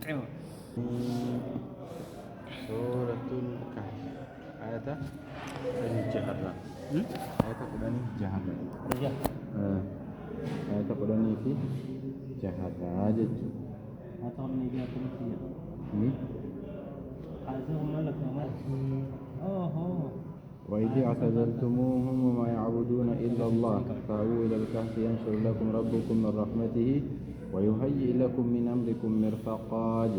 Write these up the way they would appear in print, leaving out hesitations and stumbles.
Fixeema. Suuratul Kahf ayata 16rraa. Ayata 16rraa. Ayata 16rraa jechuudha. وإذ اعتزلتموهم وما يعبدون إلا الله فأووا إلى الكهف ينشر لكم ربكم من رحمته ويهيئ لكم من أمركم مرفقا.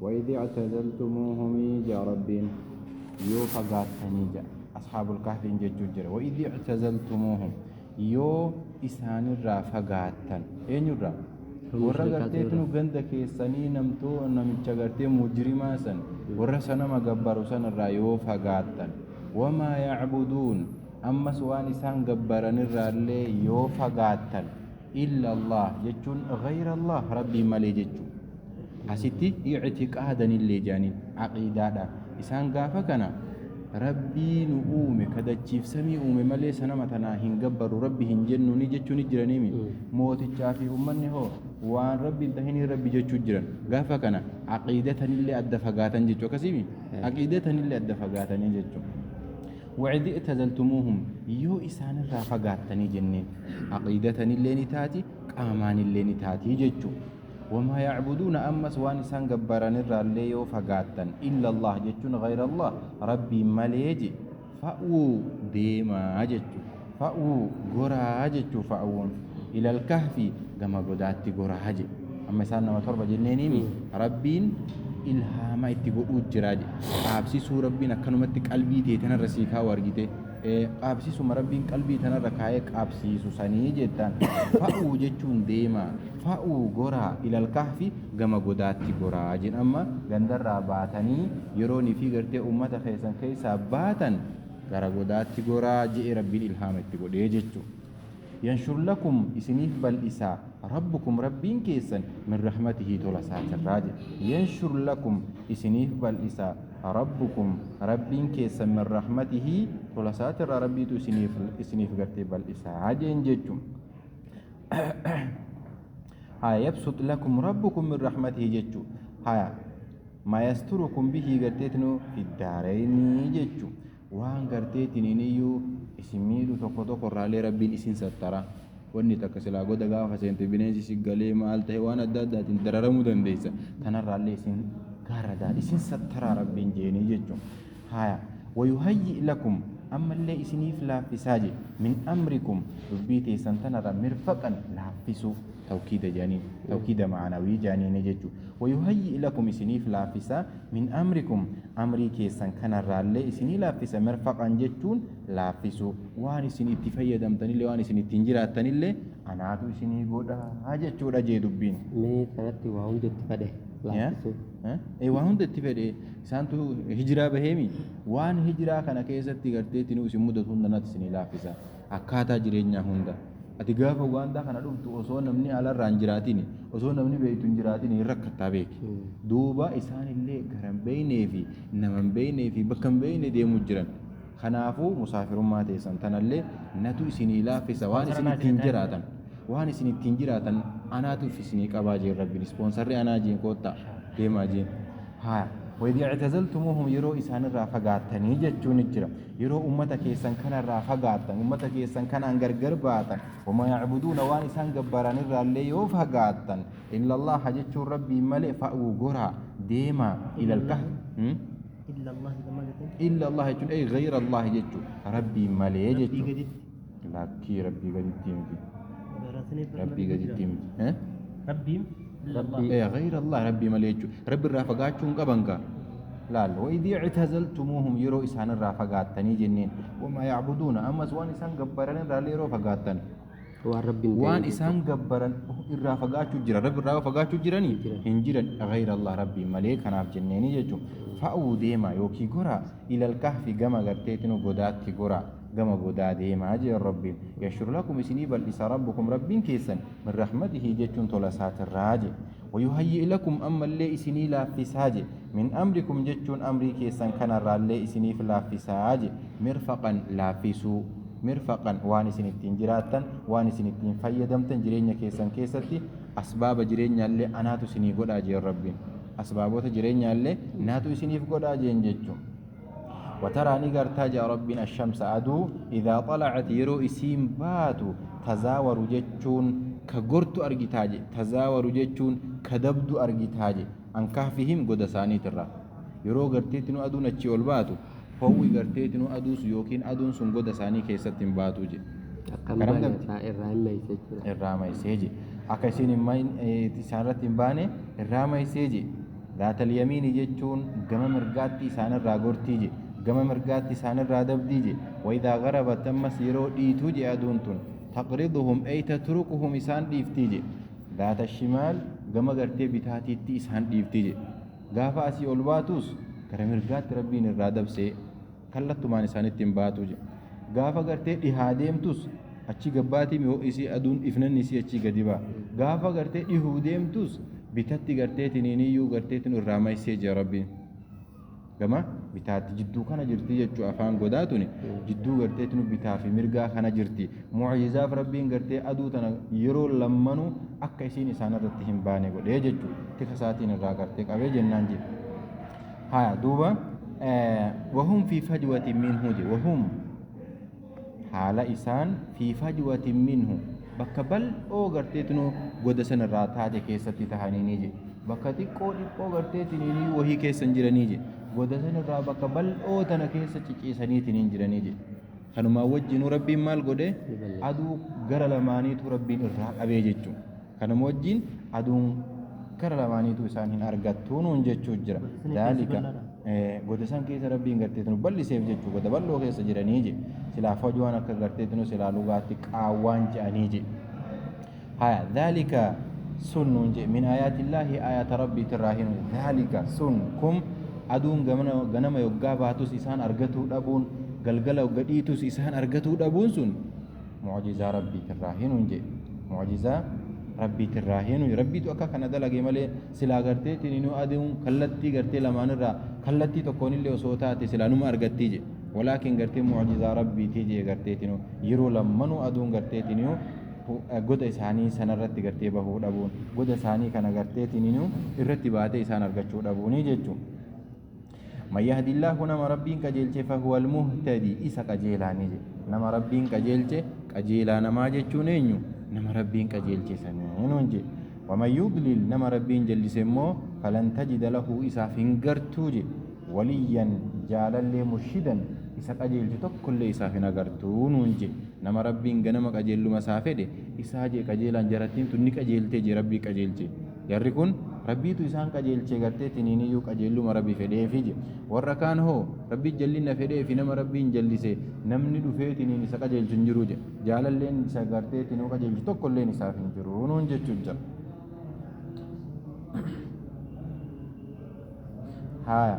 وإذ اعتزلتموهم جاء ربين yoo fagaattanii jedha. Ashaabul kahfiin jechuu jira. وإذ اعتزلتموهم, yoo isaanirraa fagaattan. Eenyurraa? Warra garteetinu ganda keessanii namtoo namicha gartee mujrimaa san, warra sanama gabbaru sanirraa yoo fagaattan. وما يعبدون, ammas waan isaan gabbaranirraallee yoo fagaattan. إلا الله jechuun غير الله, rabbii malee jechuu. Asitti i'tiqaadanillee jedhaniin, aqiidaadha. Isaan gaafa kana rabbii nu uume, kadachiif samii uume malee sanama tanaa hin gabbaru, rabbi hin jennuuni jechuun jiraniimi. Mootichaa fi ummanni hoo waan rabbi hin tahinii rabbi jechuu jiran. Gaafa kana aqiidatanillee adda fagaatan jechuu akkasiimi, aqiidatanillee adda fagaatanii jechuu. وإذ اعتزلتموهم, yoo isaanirraa fagaattanii jenneen, aqiidatanillee ni taati, qaamaanillee ni taati jechuu. وما يعبدون, ammas waan isaan gabbaranirraallee yoo fagaattan. إلا الله jechuun غير الله, rabbii malee je. فأووا, deemaa jechuu. فأووا, goraa jechuu. فأوون إلى الكهف, gama godaatti goraa je. Amma isaan nama torba jenneeniimi, rabbiin ilhaama itti godhuu jiraa je. Qaabsisuu rabbiin akkanumatti qalbii tee tanarra sii kaa'u argite, qaabsisuma rabbiin qalbii tanarra kaa'ee qaabsiisu sanii jettaan. فأووا jechuun deemaa. فأووا, goraa. إلى الكهف, gama godaatti goraa jedhan. Amma gandarraa baatanii yeroonii fi gartee ummata keessan keessaa baatan gara godaatti goraa je'e rabbiin ilhaama itti godhee jechuudha. ينشر لكم, isiniif bal'isaa, ربكم, rabbiin keessan, من رحمته, tola isaatirraa jedhe. ينشر لكم, isiniif bal'isaa, ربكم, rabbiin keessan, من رحمته, tola isaatirraa rabbiitu isiniif gartee bal'isaa jeen jechuun. Haya, يبسط لكم ربكم من رحمته jechuu. Haya, ما يستركم به garteetinu في الدارين jechuu. Waan garteetiniiniyyuu isin miidhu tokko tokko irraalee rabbiin isin sattara. Wanni takka silaa goda gaafa seente bineensi si galee maal ta'e, waan adda addaatiin dararamuu dandeessa. Tanarraallee isin gaarradaa, isin sattaraa rabbiin jeenii jechuun. Haya, ويهيئ لكم, ammallee isiniif laaffisaa je, من أمركم, dubbii teessan tanarra, مرفقا, laaffisuu. Tawkiida jedhaniin, tawkiida ma'anawii jedhaniin jechuu. ويهيئ لكم, isiniif laaffisaa, من أمركم, amrii keessan kanarraallee isinii laaffisa. مرفقا jechuun laaffisuu. Waan isin itti fayyadamtanillee, waan isin ittiin jiraattanillee anaatu isinii godhaa jechuudha jee dubbiin. Mee kanatti waa hunda itti fedhe laaffisuu. Waa hunda itti fedhe. Isaantu hijiraa baheemi. Waan hijiraa kana keessatti garteetti nu isin mudatu hunda natti isinii laaffisa, akkaataa jireenyaa hunda. Ati gaafa Ugaandaa kana dhuftu osoo namni alarraa hin jiraatin, osoo namni beektu hin jiraatin, hin rakkattaa beeki. Duuba isaanillee gara hin beeynee fi nama hin beeynee fi bakka hin beeyne deemuu jiran. Kanaafuu musaafirummaa teessan tanallee natu isinii laaffisa. Waan isin ittiin jiraatan, waan isin ittiin jiraatan anaatu isinii qabaa jeen rabbiin. Ispoonsarri anaa jeen, koottaa deemaa jeen. Haa, وإذ اعتزلتموهم, yeroo isaanirraa fagaattanii jechuun jira. Yeroo ummata keessan kanarraa fagaattan, ummata keessan kanaan gargar baatan. وما يعبدون, waan isaan gabbaranirraallee yoo fagaattan. إلا الله jechuun rabbii malee. فأووا, goraa, deemaa, إلى الكهف. إلا الله kama jettan. إلا الله jechuun ay غير الله jechuun rabbii malee Rabbii jechuun. Gaditti. Lakkii, rabbii gaditti miti. Baraasanii. Rabbii gaditti miti. Rabbiin إلا الله. Eh, غير الله, rabbii malee jechuun. Rabbi irraa fagaachuu hin qaban gaa. Laal, وإذ اعتزلتموهم, yeroo isaan irraa fagaattanii jenneen. وما يعبدون, ammas waan isaan gabbaran irraa yeroo fagaattan. Waan rabbiin waan ta'e. Isaan gabbaran irraa fagaachuu jira, rabbi irraa fagaachuu jiranii hin jiran. غير الله, rabbii malee kanaaf jenneeni jechuun. فأووا, deema yookiin goraa, إلى الكهف, gama garteetinu godaatti goraa, gama godaa deemaa jeen rabbiin. ينشر لكم, isinii bal'isa, ربكم, rabbiin keessan, من رحمته jechuun tola isaatirraa je. ويهيئ لكم, ammallee isinii laaffisaa je, من أمركم jechuun amrii keessan kanarraallee isiniif laaffisaa je, مرفقا, laaffisuu. مرفقا, waan isin ittiin jiraattan, waan isin ittiin fayyadamtan jireenya keessan keessatti, asbaaba jireenyaallee anaatu isinii godhaa jeen rabbiin. Asbaabota jireenyaallee naatu isiniif godhaa jeen jechuun. وترى نغرتا جاء ربنا الشمس أدو إذا طلعت يرو إسيم باتو تزاور جتشون كغرت أرجتاجي تزاور جتشون كدبدو أرجتاجي عن كهفهم قد ساني ترى يرو غرتيتنو أدو نتشي والباتو هو غرتيتنو أدو يوكين أدون سن قد ساني كيستين باتو جي. Akkam Karam baane dabdi. Irraa hin mayse jechuudha. Irraa maysee je akka isin isaanirratti hin baane irraa maysee je. Laatal yamiini jechuun gama mirgaatti isaanirraa gortii je, gama mirgaatti isaanirraa dabdii je. Waidaa garabat ammas yeroo dhiituu je aduun tun taqriduhum ay tatrukuhum isaan dhiiftii je. Laata shimaal gama gartee bitaatiitti isaan dhiiftii je. Gaafa asii ol baatus gara mirgaatti rabbiin irraa dabsee kallattumaan isaanitti hin baatu je. Gaafa gartee dhihaa deemtus achi gabbaatii yoo isii aduun ifnanni isii achii gadi ba'a. Gaafa gartee dhihuu deemtus bitatti gartee tiniiniyyuu garteetin irraa maysee jira rabbiin. Gama bitaatti jidduu kana jirti jechuu afaan godaa tuni jidduu garteetin bitaa fi mirgaa kana jirti. Mucjizaaf rabbiin gartee aduu tana yeroo lammanuu akka isiin isaan irratti hin baane godhee jechuu tika isaatiin irraa gartee qabee jennaan jedhe. Haya duuba wahum fi fajwatin minhu je wahum haala isaan fi fajwatin minhu bakka bal'oo garteetinu goda sanarraa taate keessatti tahanii je bakka xiqqoo dhiphoo garteetiniin wahii keessa hin jiranii je goda sanarraa bakka bal'oo tana keessa ciciisaniitiin hin jiranii je. Kanumaa wajjinuu rabbiin maal godhe aduu gara lamaaniitu rabbiin irraa qabee jechuudha. Kanuma wajjin aduun gara lamaaniitu isaan hin argattuu nuun jechuu jira. Daalika goda san keessa rabbiin garteetinu bal'iseef jechuu goda bal'oo keessa jiranii je. Silaa fajwaan akka garteetinu silaa lugaatti qaawwaan je'anii je. Haya dhaalika sun nuun je min aayaatillaahi aayaata rabbiitirraa hinu dhaalika sun kum aduun ganama yoggaa baatus isaan argatuu dhabuun galgala yogga dhiitus isaan argatuu dhabuun sun mucjizaa rabbiitirraa hinuun je. Mucjizaa rabbiitirraa hinu rabbiitu akka kana dalage malee silaa garteetiin inuu aduun kallattii gartee lamaanirraa kallattii tokkoonillee osoo taate silaa numa argattii je. Walaakin gartee mucjizaa rabbiitii je garteetiin yeroo lammanuu aduun garteetiin goda isaanii sanarratti gartee bahuu dhabuun goda isaanii kana garteetiin inuu irratti baatee isaan argachuu dhabuunii jechuun. من يهدي الله نما ربين قجيلچه فهو المهتدي إسا قجيلاني جي نما ربين قجيلچه قجيلا نما جچون اينيو نما ربين قجيلچه سنينون جي ومن يضلل نما ربين جلسمو فلن تجد له إسا فنغرتو جي وليا جالا مرشدا إسا قجيلچه تكل إسا فنغرتو جي نما ربين غنما قجيلو مسافه إسا جي قجيلان جرتين تني قجيلته جي ربي قجيلچه jarri kun rabbiitu isaan qajeelche gartee tiniiniyyuu qajeelluma rabbi fedheefi je. Warra kaan hoo rabbi jallinna fedheefi nama rabbiin jallise namni dhufee tiniin isa qajeelchu hin jiru je. Jaalalleen isa gartee tinuu qajeelchu tokkolleen isaaf hin jiru nuun jechuun jira. Haya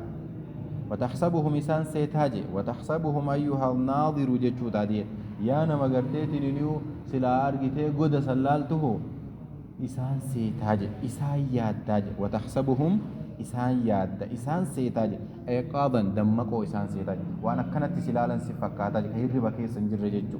وتحسبهم إسان سيتاجي وتحسبهم أيها الناظر جتشو تادي يا نما غرتي تنينيو سلا أرغتي قد سلالته إسان سيتاجي إسان ياداجي وتحسبهم إسان ياد إسان سيتاجي أيقاظا دمكو إسان سيتاجي وأنا كانت سلالا سفكاتاجي كهير بكي سنجر جتشو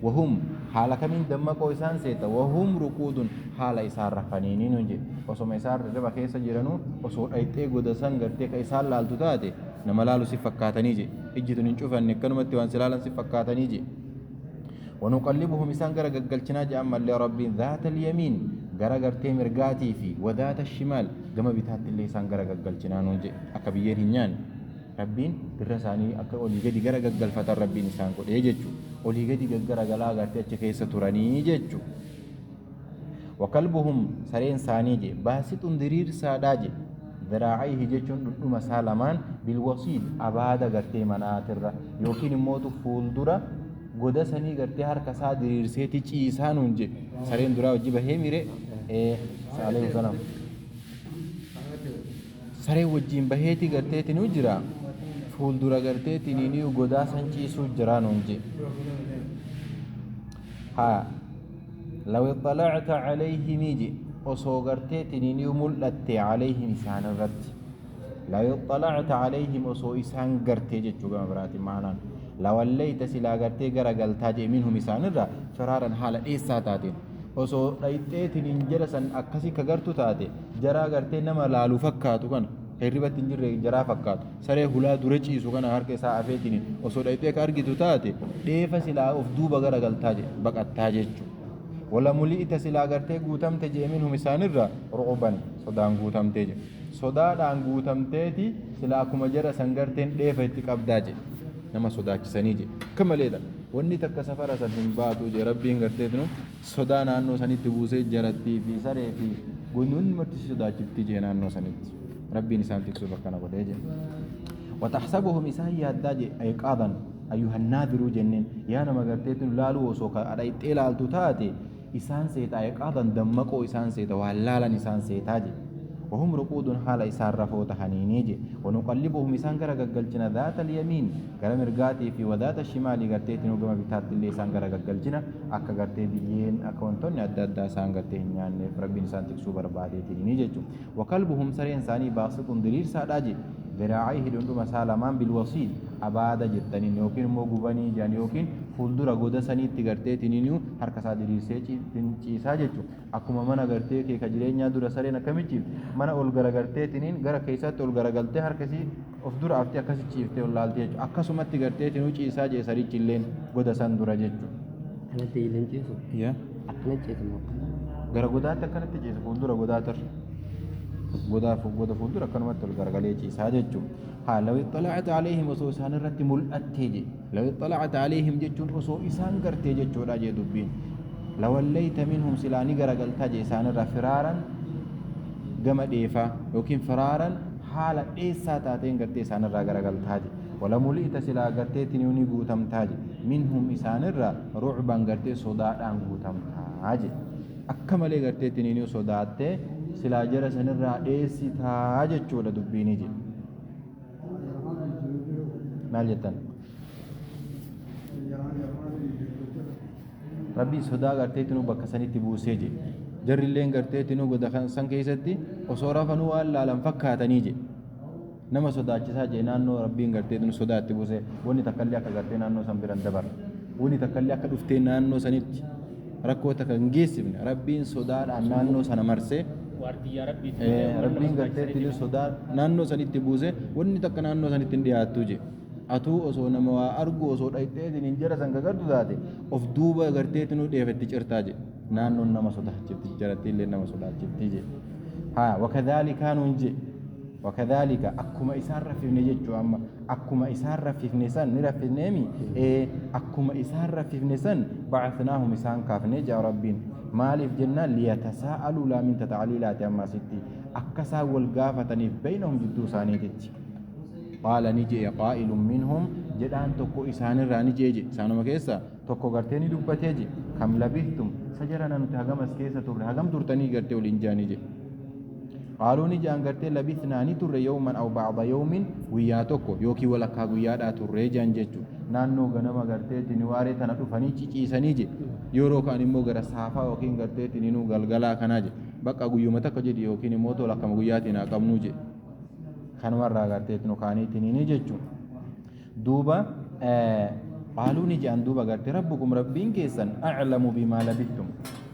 وهم حال كمين دمكو إسان سيتا وهم ركود حال إسان رفنينين نجي وسوم إسان ربا كي سنجرنو وسو أيتي قد سنجرتي كإسان لالتو تاتي nama laalu si fakkaatanii je ijjitun hin cufanne akkanumatti waan si laalan si fakkaatanii je. ونقلبهم إسان غرا غغلچنا جا أما اللي ربي ذات اليمين غرا غرتي مرغاتي في وذات الشمال غما بيتات اللي إسان غرا غغلچنا نونجي أكا بيين هنيان ربين درساني أكا أولي غدي غرا غغلفتا ربين إسان قد يججو أولي غدي غغرا غلا غرتي أچ كيسة تراني ججو وكلبهم سرين ساني جي باسط درير سادا جي ذراعيه جچون ددuma saalamaan bilwasiid abaada gartee manaatirra yookiin immoo fuuldura goda sanii gartee harka isaa diriirseeti ciisaa nuun jedhe sareen duraa hojii bahee mire alayhi salaam sareen wajjiin baheeti garteeti nu jira fuuldura garteeti ni godaa san ciisuu jira nuun jedhe. Haa law iطalacta calayhim je osoo garteetiin ni mul'atte calayhim isaan irratti law iطalacta calayhim osoo isaan gartee jechuu gama biraatiin maanaan lawallayta silaa gartee gara galtaa jee minhum isaan irraa firaaran haala dheessaa taateen osoo dhayxeetiin jala san akkasii ka gartu taate Jaraa gartee nama laalu fakkaatu kana hirribatti hin jirre jaraa fakkaatu saree hulaa dura ciisu kana harka isaa afeetiin osoo dhayxee ka argitu taate dheefa silaa of duuba garagaltaa jedhe baqattaa jechuudha. Wala muli'ita silaa gartee guutamte jee minhum isaanirra ru'uban sodaan guutamtee jedhe. Sodaadhaan guutamteeti silaa akkuma jara san garteen dheefa itti qabdaa jedhe. Nama sodaachisanii jedhe. Akka maleedha. Wanni takka safara san hin baatu jedhe rabbiin garteetinu sodaa naannoo sanitti buusee jarattii fi saree fi gonyoonni marti si sodaachifti jee naannoo sanitti. Rabbiin isaan tiksuuf akkana godhee jedhe. وتحسبهم إسان يادا جي أيقاظا أيها الناظر جنين يا نما غرتيتن لالو وسو كأدايتي لالتو تاتي إسان سيتا أيقاظا دمقو إسان سيتا وهلالا إسان سيتا جي وهم رقود حال إسان رفو تهنيني جي ونقلبهم إسان غرغلجنا ذات اليمين غرا مرغاتي في وذات الشمال غرتيتن وغما بتات اللي إسان غرغلجنا أكا غرتي بيين أكا وانتوني أدى أدى إسان غرتي هنيان ربي إنسان تكسو برباديتي جيجو وكلبهم سري إنساني باسط درير سادا جي ذراعيه دندuma isaa lamaan bilwasiil abaada jettaniin yookiin immoo gubanii jedhan yookiin fuuldura goda saniitti garteetiniin harka isaa diriirsee ciisaa jechuudha. Akkuma mana gartee kee ka jireenyaa dura sareen akkamitti ciifte mana ol garagarteetiniin gara keessaatti ol garagaltee harkasii of dura aftee akkasi ciiftee ol laaltee jechuudha. Akkasumatti garteetinuu ciisaa jee sarichi illeen goda san dura jechuudha. Akkanatti illeen ciisu. Akkana ciisu moo? Gara godaatti akkanatti ciisa fuuldura godaatirra. Godaa goda fuuldura akkanumatti ol garagalee ciisaa jechuudha. Haa law ixxalacta alayhim osoo isaan irratti mul'attee je law ixxalacta alayhim jechuun osoo isaan gartee jechuudha jee dubbiin. Lawallayta minhum silaa ni garagaltaa jee isaan irraa firaaran gama dheefaa yookiin firaaran haala dheessaa taateen gartee isaan irraa garagaltaa je. Walamuli'ita silaa garteetiin ni guutamtaa je minhum isaan irraa rucban gartee sodaadhaan guutamtaa je. Akka malee garteetiin ni sodaattee silaa jara sanirraa dheessitaa jechuudha dubbiini jedhe. Maal jettan? Rabbi sodaa garteetinuu bakka sanitti buusee jedhe. Jarrilleen garteetinuu goda san keessatti osoo rafanuu waan laalan fakkaatanii jedhe. Nama sodaachisaa jedhe naannoo rabbiin garteetinuu sodaatti buusee wanni takkallee akka gartee naannoo san biran dabarre. Wanni takkallee akka dhuftee naannoo sanitti rakkoo takka hin geessifne rabbiin sodaadhaan naannoo sana marsee Waardiyyaa rabbii rabbiin garteetti sodaa naannoo sanitti buuse wanni takka naannoo sanitti hin dhiyaattu je atuu osoo nama waa argu osoo dhayxeetiin hin jara san gagartu taate of duuba garteetinuu dheefetti cirtaa je naannoon nama sodaachifti jaratti illee nama sodaachifti je haa wakadhaalika nuun je wakadhaalika akkuma isaan raffifne jechuu amma akkuma isaan raffifne san ni raffifneemi akkuma isaan raffifne san bacatnaahum isaan kaafne jaa rabbiin maaliif jennaan liyatasaa'aluu laa min tatacliilaati ammaasitti akka isaan wal gaafataniif baynahum jidduu isaaniititti qaala ni je'e qaa'ilun minhum jedhaan tokko isaanirraa ni je'e jedhe isaanuma keessa tokko gartee ni dubbatee je kam labithtum sajarana nuti hagam as keessa turre hagam turtanii gartee waliin je'anii jedhe qaaluu ni je'an gartee labithnaa ni turre yawman aw bacda yawmin guyyaa tokko yookiin walakkaa guyyaadhaa turree je'an jechuudha naannoo ganama garteetiin waaree tana dhufanii ciciisanii je yeroo kaan immoo gara saafaa yookiin garteetiin inuu galgalaa kanaa je bakka guyyuma takka jedhi yookiin immoo tola akkama guyyaatiin haa qabnuu je kanumarraa garteetiin kaaniitiin ni jechuudha duuba qaaluu ni je'an duuba gartee rabbukum rabbiin keessan aclamu bimaa labithtum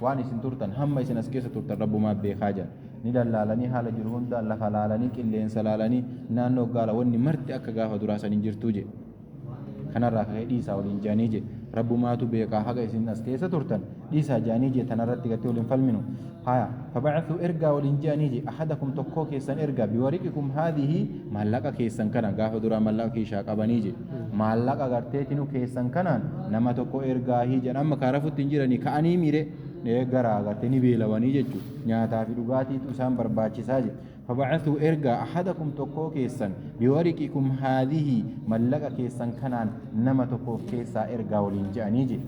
waan isin turtan hamma isin as keessa turtan rabbumaa beekaa jedhan ni lallaalanii haala jiru hunda lafa laalanii qilleensa laalanii naannoo gaala wanni marti akka gaafa duraa san hin jirtuu jedhe kanarraa ka'ee dhiisaa waliin jedhanii jedhe rabbumaatu beekaa haga isin as keessa turtan dhiisaa jedhanii jedhe tanarratti gartee waliin falminu haya fabacثuu ergaa waliin jedhanii jedhe ahadakum tokkoo keessan ergaa biwariqikum haadhihi maallaqa keessan kana gaafa duraa maallaqa keeshaa qabanii jedhe maallaqa garteetinu keessan kanaan nama tokko ergaa hii jedhan amma kaarafutti hin jiranii ka'anii miire garaa gartee ni beelawanii jechuudha nyaataa fi dhugaatiitu isaan barbaachisaa jedhe فبعثوا إرجا أحدكم تقو كيسا بورقكم هذه ملقا كيسا كنان نما تقو كيسا إرجا ولنجانيجي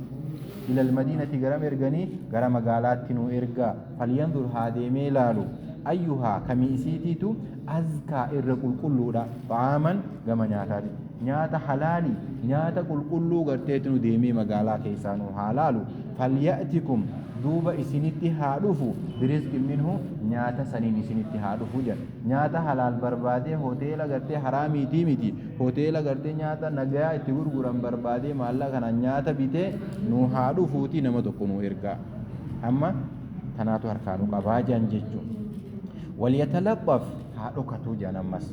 إلى المدينة غرام إرجاني غرام قالات إرجا فلينظر هذه ميلالو أيها كميسيتيتو أزكى إرقل كله طعاما غما نياتاتي nyaata halaali nyaata qulqulluu garteetinu deemee magaalaa keessaa nu haa laalu falya'tikum duuba isinitti haa dhufu birizqin minhu nyaata saniin isinitti haa dhufu jedha nyaata halaal barbaadee hoteela gartee haraamiitii miti hoteela gartee nyaata nagayaa itti gurguran barbaadee maallaqa kanaan nyaata bitee nu haa dhufuuti nama tokko nu ergaa amma tanaatu harkaa nu qabaa jedhan jechuudha. Waliyatalaxaf haa dhokatu jedhan ammas.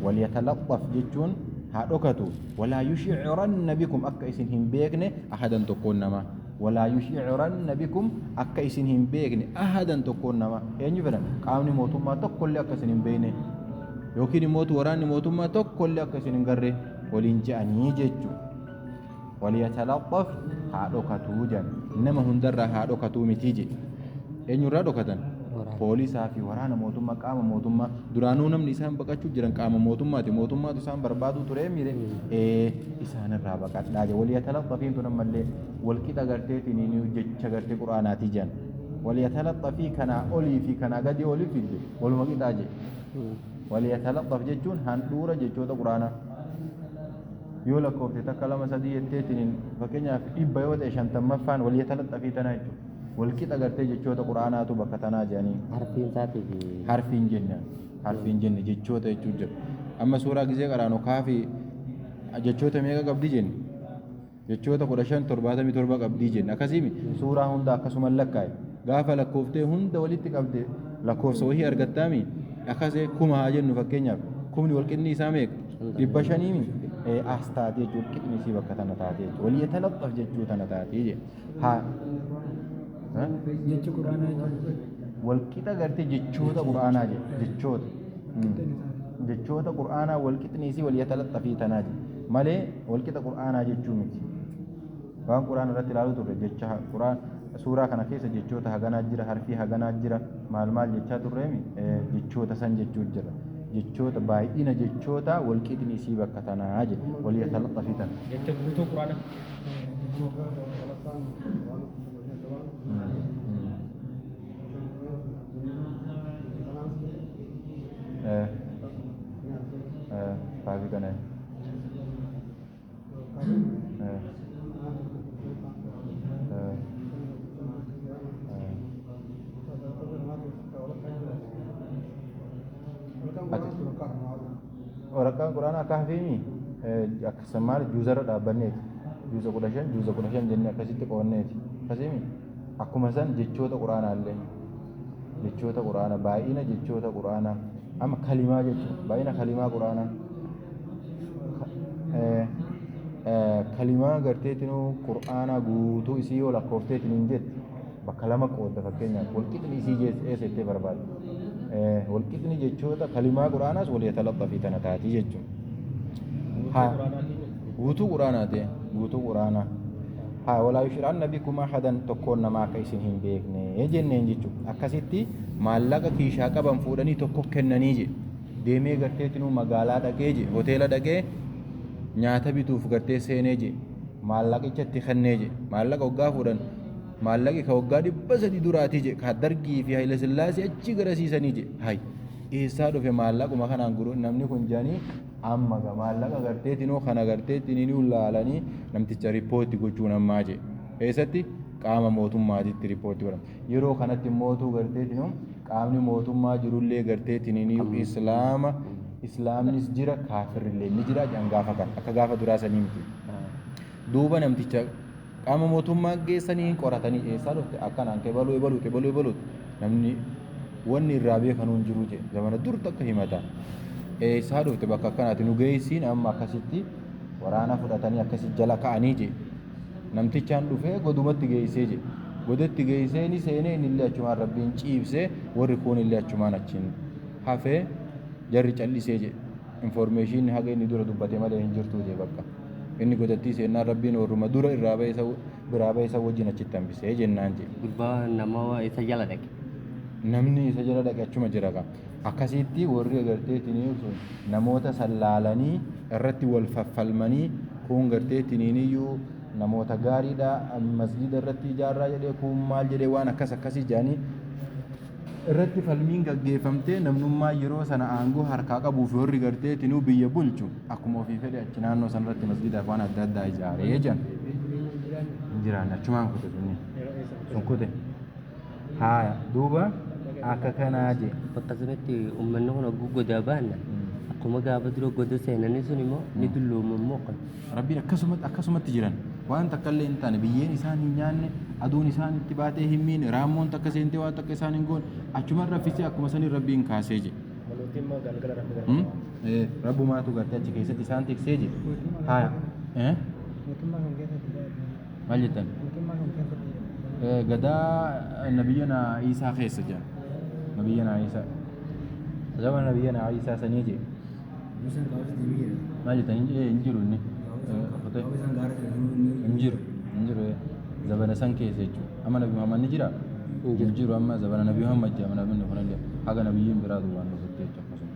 Waliyatalaxaf jechuun haa dhokatu. Walaa yushciranna bikum akka isin hin beekne ahadan tokkoon nama. Walaa yushciranna bikum akka isin hin beekne ahadan tokkoon nama. Eenyu fedhan? Qaamni mootummaa tokkollee akka isin hin beekne. Yookiin immoo waraanni mootummaa tokkollee akka isin hin garre waliin je'anii jechuudha. Waliyatalaxaf haa dhokatuu jedhan. Nama hundarraa haa dhokatuu mitii jedhe. Eenyurraa dhokatan? Poolisaa fi waraana mootummaa qaama mootummaa duraanuu namni isaan baqachuu jiran qaama mootummaati. Mootummaatu isaan barbaaduu ture mire isaanirraa baqadhaa jedhe. Waliyatalaxafiin tun ammallee walqixa garteetiin jecha gartee quraanaatii jedhan. Waliyatalaxafii kanaa olii fi kanaa gadii olii fidde waluma qixaa jedhe. Waliyatalaxaf jechuun handhuura jechoota quraanaa. Yoo lakkoofte takka lama sadii jetteetiin fakkeenyaaf 100 yoo ta'e 50ffaan waliyatalaxafii tanaa jechuudha. Walqixa gartee jechoota quraanaatu bakka tanaa jedhanii. Harfiin isaatii fi Harfiin jenne harfiin jenne jechoota jechuun jira. Amma suuraa gizee qaraanu kaafii jechoota meeqa qabdi jenne? Jechoota 15 77 qabdii jenne akkasiimi suuraa hunda akkasuma lakkaa'e. Gaafa lakkooftee hunda walitti qabde lakkoofsa wahii argattaami akkasee kuma haa jennu fakkeenyaaf kumni walqixni isaa meeqa? 500mi as taatee jechuudha walqixni isii bakka tana taatee jechuudha. Waliyatalaxaf jechuu tana taatee jedhe. Haa Jecha quraanaa jechuudha. Walqixa gartee jechoota quraanaa jedhe jechoota. Jechoota quraanaa walqixni isii waliyatalaxafii tanaa jedhe malee walqixa quraanaa jechuu miti. Waan quraana irratti ilaaluu turre jecha quraan suuraa kana keessa jechoota haganaa jira harfii haganaa jira maal maal jechaa turreemi jechoota san jechuu jira. Jechoota baay'ina jechoota walqixni isii bakka tanaa jedhe waliyatalaxafii tana. Jecha guutuu quraana. Kaafii kana. Waraqaan quraanaa kaafiimi akkasuma maal juuzarra dhaabbanneeti. Juuza 15 juuza 15 jennee akkasitti qoonneeti. Akkasiimi akkuma san jechoota quraanaallee jechoota quraanaa baay'ina jechoota quraanaa amma kalimaa jechuudha baay'ina kalimaa quraanaa kalimaa garteetinuu quraanaa guutuu isii yoo lakkoofteetiin hin jette bakka lama qoodda fakkeenyaaf walqixni isii eessa jettee barbaadde walqixni jechoota kalimaa quraanaas waliyatalaxafii tana taatii jechuudha. Guutuu quraanaa ta'e guutuu quraanaa. Haa walaa yushri'anna bikum ahadan tokkoon namaa akka isin hin beekne jenneen jechuudha. Akkasitti maallaqa kiishaa qaban fuudhanii tokko kennanii jedhe. Deemee garteetinuu magaalaa dhaqee jedhe hoteela dhaqee nyaata bituuf gartee seenee jedhe maallaqicha itti kennee jedhe maallaqa waggaa fuudhan maallaqi ka waggaa 300 duraatii jedhe ka dargii fi Haayile Sillaasee achi garasiisanii jedhe. Hay eessaa dhufe maallaquma kanaan guruu namni kun jedhanii amma maallaqa garteetinuu kana garteetinuu laalanii namticha riippoorti gochuun ammaa jedhe. Eessatti qaama mootummaatitti riippoorti godhama. Yeroo kanatti mootuu garteetinuu qaamni mootummaa jirullee garteetinuu islaama islaamnis jira kaafirrillee ni jira jedhan gaafa kana akka gaafa duraa sanii miti. Duuba namticha qaama mootummaa geessanii qoratanii eessaa dhufte akkanaan kebaluu ebaluu kebaluu ebaluu namni wanni irraa beekanuu hin jiru jedhe zamana dur takka himata. Eessaa dhufte bakka akkanaati nu geessiin amma akkasitti waraana fudhatanii akkasitti jala ka'anii jedhe. Namtichaan dhufee godumatti geessee jedhe. Godatti geessee ni seenee innillee achumaan rabbiin ciibsee warri kuun illee achumaan achiin hafee jarri callisee jedhe. Informeeshinii haga inni dura dubbate malee hin jirtu jedhe bakka. Inni godattii seennaan rabbiin warruma dura irraa ba'e isa biraa ba'e isa wajjin achitti hambisee jennaan jedhe. Gurbaa nama isa jala dhaqe. Namni isa jala dhaqe achuma jira kaa. Akkasitti warri agarteetinii sun namoota sallaalanii irratti wal faffalmanii kun garteetiniiniyyuu namoota gaariidha masjida irratti ijaarraa jedhee kun maal jedhee waan akkas akkasii jedhanii irratti falmiin gaggeeffamtee namnummaa yeroo sana aangoo harkaa qabuuf warri garteetinuu biyya bulchu akkuma ofii fedhe achi naannoo sana irratti masjidaaf waan adda addaa ijaaree jedhan. Hin jiraanne achumaan kute sunni sun kute. Haaya duuba akka kanaa je. Bakka sanatti uummanni kun hogguu godaa baanna akkuma gaafa dura goda seenanii sun immoo ni dulloomu immoo kan. Rabbiin akkasumatti jiran. Waan takka illee hin taane, biyyeen isaan hin nyaanne, aduun isaan itti baatee hin miine, raammoon takka seentee waan takka isaan hin goone, achuman raffisee akkuma saniin Rabbiin kaasee jedhe. Mootummaa galgala rafuu galgala. Rabbumaatu gartee achi keessatti isaan tiksee jedhe. Haya. Mootummaa kam keessatti? Maal jettan? Mootummaa kam keessatti? Gadaa nabiyyana Iisaa keessa jira. Nabiyyana Iisaa. Zaman nabiyyana Iisaa sanii jedhe. Maal jettan? Hin jiru inni. Hin jiru. Hin jiru. Zabana san keessa jechuudha. Amma Nabi Muhammad ni jiraa? Hin jiru. Amma zabana Nabi Muhammad jedhama namni kunillee haga nabiyyiin biraa duubaan dhufutti jechuudha akkasuma.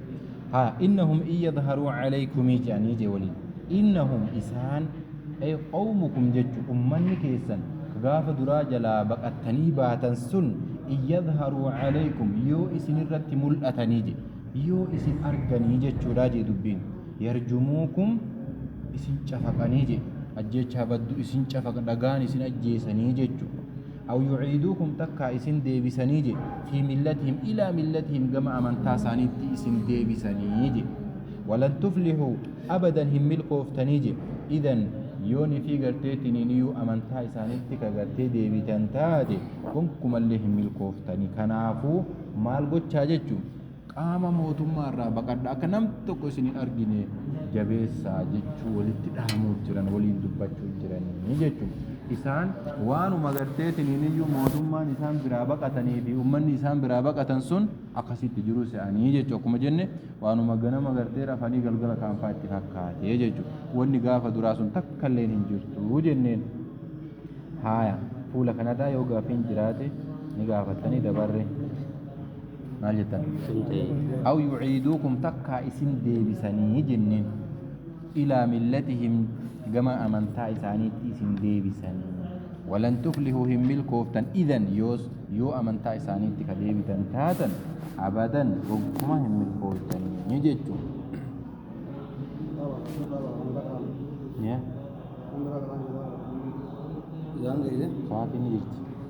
Haa, innahum in yadharuu alaykumii jedhanii jee waliin. Innahum isaan, ay qawmukum jechu, ummanni keessan ka gaafa duraa jalaa baqattanii baatan sun, in yadharuu alaykum, yoo isinirratti mul'atanii je, yoo isin arganii jechuudha jee dubbiin, yarjumuukum, isin cafaqanii je, ajjeechaa baddu isin cafaqa, dhagaan isin ajjeesanii jechu, aw yuciiduukum, takkaa isin deebisanii je, fi millatihim, ilaa millatihim, gama amantaa isaaniitti isin deebisanii je. Walan tuflihuu abadan, hin milkooftanii je. Idan yooni fi gartee tiniiniyuu amantaa isaaniitti ka gartee deebitan taate, gonkumallee hin milkooftanii. Kanaafuu maal gochaa jechu? Qaama mootummaa irraa baqadha, akka nam tokko isin hin argine jabeessaa jechuu walitti dhahamuu jiran, waliin dubbachuu jiranii jechuudha. Isaan waanuma gartee tiniiniyyuu mootummaan isaan biraa baqatanii fi uummanni isaan biraa baqatan sun akkasitti jiru se'anii jechuudha. Akkuma jenne, waanuma ganama gartee rafanii galgala kaanfaa itti fakkaatee jechuudha. Wanni gaafa duraa sun takka illee hin jirtu jenneen. Haaya, fuula kanarraa yoo gaafiin jiraate ni gaafattanii dabarre. Maal jettan? Aw yuciiduukum, takkaa isin deebisanii jenneen, ilaa millatihim, gama amantaa isaaniitti isin deebisanii. Walan tuflihuu, hin milkooftan, idan yoos, yoo amantaa isaaniitti ka deebitan taatan, abadan gonkuma hin milkooftanii jechuun. Yeah. Sa'aatiin ni jirti.